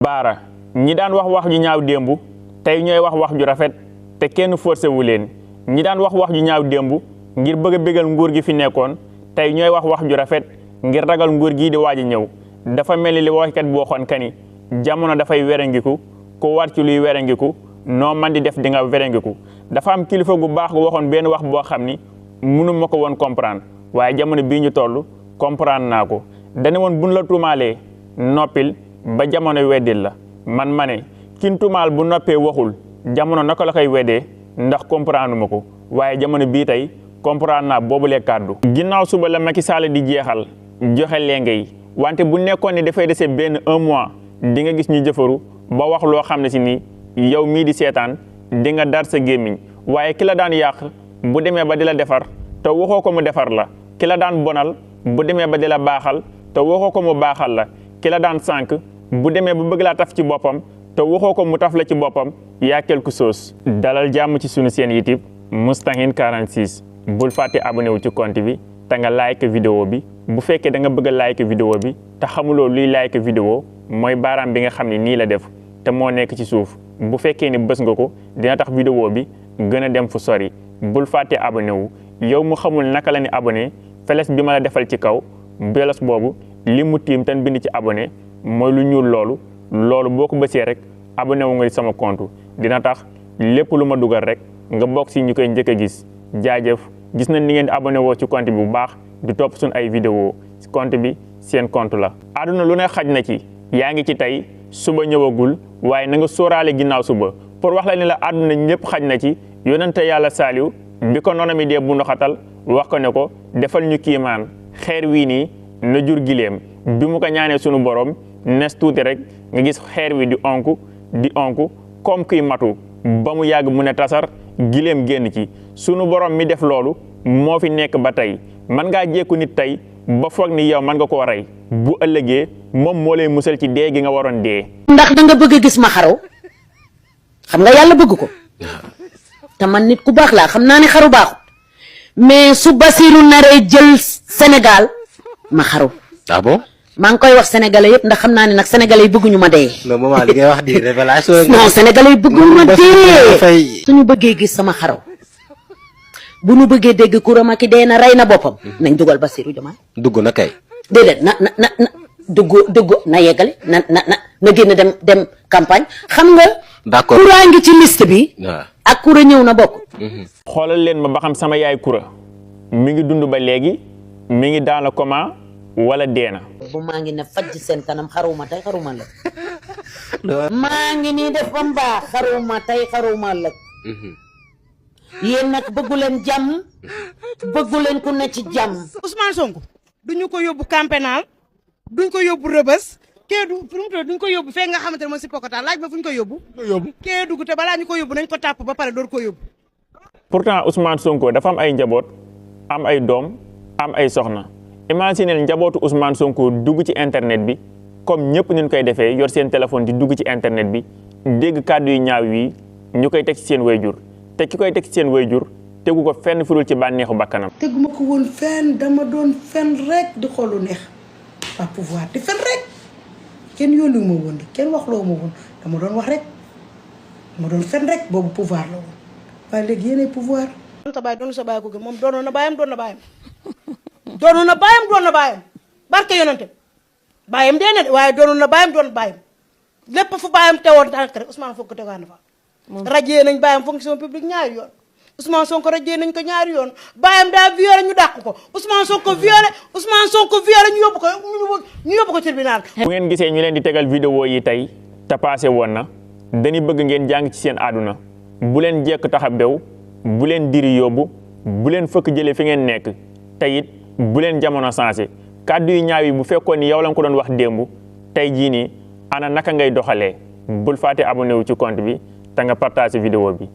Baara ñi daan wax ju ñaaw démb tey ñooy wax ju rafet te kenn forcé wu leen ñi daan wax ju ñaaw démb ngir bëgg a bégal nguur gi fi nekkoon tey ñooy wax ju rafet ngir ragal nguur gii di waaj a ñëw dafa mel ni li waxkat bi waxoon kani jamono dafay werengiku ku war ci luy werengiku noo man di def di nga werengiku dafa am kilifa gu baax gu waxoon benn wax boo xam ni mënu ma ko woon comprendre waaye jamono bii ñu toll comprendre naa ko dane woon buñ la tuumaalee noppil ba jamono weddil la man ma ne kin tuumaal bu noppee waxul jamono naka la koy weddee ndax comprendre ma ko waaye jamono bii tey comprendre naa boobulee kàddu ginnaaw suba la Macky Sall di jeexal joxe lenge yi wante bu nekkoon ne dafay dese benn 1 mois di nga gis ñu jëfaru ba wax loo xam ne si ni yow mii di seetaan di nga dar sa gémmiñ waaye ki la daan yàq bu demee ba di la defar te waxoo ko mu defar la ki la daan bonal bu demee ba di la baaxal te waxoo ko mu baaxal la ki la daan sànq bu demee ba bëgg laa taf ci boppam te waxoo ko mu taf la ci boppam yaa quelque chose. dalal jàmm ci sunu seen YouTube Moustahine 46 bul fàtte abonné wu ci compte bi te nga like vidéo bi bu fekkee da nga bëgg a like vidéo bi te xamuloo luy like vidéo mooy baaraam bi nga xam ne nii la def te moo nekk ci suuf bu fekkee ni bës nga ko dina tax vidéo bi gën a dem fu sori bul fàtte abonné wu yow mu xamul naka la ni abonné feles bi ma la defal ci kaw belos boobu li mu tiim tan bind ci abonné mooy lu ñuul loolu boo ko bësee rek abonné wu nga sama compte dina tax lépp lu ma dugal rek nga bokk si ñu koy njëkk a gis jaajëf gis nañ ni ngeen di abonné woo ci compte bi bu baax di topp suñ ay vidéo compte bi seen compte la. àdduna lu ne xaj na ci yaa ngi ci tey suba ñëwagul waaye na nga sóoraale ginnaaw suba pour wax la ni la àdduna ñëpp xaj na ci yonente yàlla saaliw bi ko noonu mi dee bu ndoxatal wax ko ne ko defal ñu kiimaan xeer wii nii na jur gileem bi mu ko ñaanee sunu borom nes tuuti rek nga gis xeer wi di onku comme kuy matu ba mu yàgg mu ne tasar gileem génn ci sunu borom mi def loolu moo fi nekk ba tey man ngaa jékku nit tey ba foog ni yow man nga koo rey bu ëllëgee moom moo lay musal ci dee gi nga waroon dee. ndax da nga bëgg a gis ma xaru xam nga yàlla bëgg ko te man nit ku baax laa xam naa ne xaru baaxut mais su Basiru naree jël Sénégal ma xaru. ah bon. maa ngi koy wax sénégalais yëpp ndax xam naa ne nag sénégalais yi bëgguñu ma dee. non maman li ngay wax di révélation. non sénégalais yi bëgguñu ma dee. suñu bëggee gis sama xaru bu ñu bëggee dégg Coura Macky dee na rey na boppam. nañ dugal Bassirou Diomaye. dugg na kay. déedéet na dugg na yeggale na génn dem campagne xam nga. d'accord Coura ngi ci liste bi. waaw ak Coura ñëw na bokk. xoolal leen ma ba xam sama yaay Coura mi ngi dund ba léegi mi ngi dans le coma wala dee na. bu maa ngi ne faj seen kanam xaruma tey xaruma la. maa ngi nii def ba mbaax xaruma tey xaruma la. yéen nag bëggu leen jàmm bëggu leen ku ne ci jàmm. Ousmane Sonko duñu ko yóbbu camp pénal duñ ko yóbbu rëbës duñ ko yóbbu fekk nga xamante ne mooy si Pokotaan laaj ba fu ñu ko yóbbu. kee dugg te balaa ñu ko yóbbu nañ ko tàpp ba pare door ko yóbbu. pourtant Ousmane Sonko dafa am ay njaboot am ay doom am ay soxna imaginez njabootu Ousmane Sonko dugg ci internet bi comme ñëpp ñu koy defee yor seen téléphone di dugg ci internet bi dégg kàddu yu ñaaw yi ñu koy teg ci seen wayjur te ki koy teg ci seen wayjur tegu ko fenn furul ci bànneexu bakkanam. teguma ko woon fenn dama doon fenn rek di xoolu neex waa pouvoir di fenn rek kenn yónniwu ma woon kenn waxloo ma woon dama doon wax rek dama doon fenn rek boobu pouvoir la woon waaye léegi yéenay pouvoir. doon sa baay doon sa baay ko gën moom doonoon na baayam doon na baayam doonoon na baayam doon na baayam barke yonante baayam dee na de waaye doonoon na baayam doon na baayam lépp fu baayam teewoon tànk rek Ousmane Sonko tegaan na fa. rajee nañ baayam fonction publique ñaari yoon Ousmane Sonko rajee nañ ko ñaari yoon baayam daa violé ñu dàq ko Ousmane Sonko violé ñu yóbbu ko tribunal. bu ngeen gisee ñu leen di tegal vidéo yi tey te passé woon na dañuy bëgg ngeen jàng ci seen àdduna bu leen jekk tax a bew bu leen diri yóbbu bu leen fëkk jëlee fi ngeen nekk te it bu leen jamono changé kàddu yu ñaaw yi bu fekkoon ni yow la nga ko doon wax démb tey jii nii ana naka ngay doxalee bul fàtte abonné wu ci compte bi te nga partagé vidéo bi.